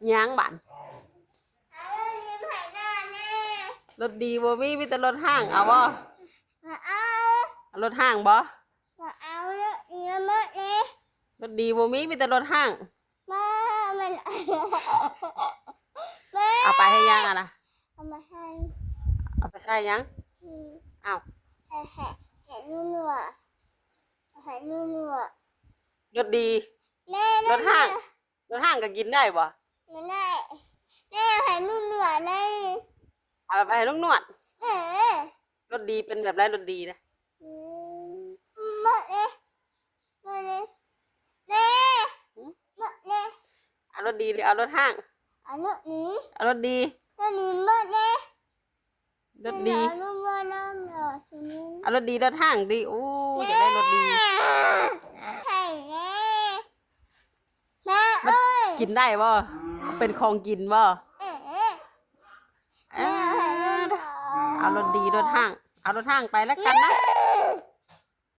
ຫຍັງບາດ? ເອົາລົດດີມາໃຫ້ນ້າແດ່. ລົດດີບໍ່ມີ ມີແຕ່ລົດຮ້າງ. ເອົາບໍ່? ບໍ່ເອົາ. ເອົາລົດຮ້າງບໍ່? ບໍ່ເອົາ. ລົດດີມັນໝົດເດ້. ລົດດີບໍ່ມີ ມີແຕ່ລົດຮ້າງ. ມາ ມັນ ມາ ເອົາໄປເຮັດຫຍັງຫັ້ນນະ? ເອົາມາໃສ່ ເອົາໄປໃສ່ຫຍັງ? ອືມ ເອົ້າ ໃຫ້ ໃຫ້ ໃຫ້ໜູໆ ໃຫ້ໜູໆ. ລົດດີ ແມ່ ລົດຮ້າງ ລົດຮ້າງກໍກິນໄດ້ບໍ່? ບໍ່ໄດ້. ແມ່ ໃຫ້ໜູໆ ໄດ້. ເອົາໄປໃຫ້ລຸງໜວດ. ເອີ ລົດດີເປັນແບບໃດ? ລົດດີນະ ອືມ ໝົດເດ້ ໝົດເດ້ ເດ້ ຫືມ ໝົດເດ້. ເອົາລົດດີ ຫຼື ເອົາລົດຮ້າງ? ເອົາລົດດີ ເອົາລົດດີ ລົດດີໝົດເດ້. ລົດດີ ເອົາລົດດີລົດຮ້າງຕິ? ໂອ້ ຢາກໄດ້ລົດດີ. ໃຫ້ແດ່ ແມ່ເອີຍ ກິນໄດ້ບໍ່? ເປັນຂອງກິນບໍ່? ເອີ ເອີ ເອົາລົດດີລົດຮ້າງ ເອົາລົດຮ້າງໄປແລ້ວກັນນະ.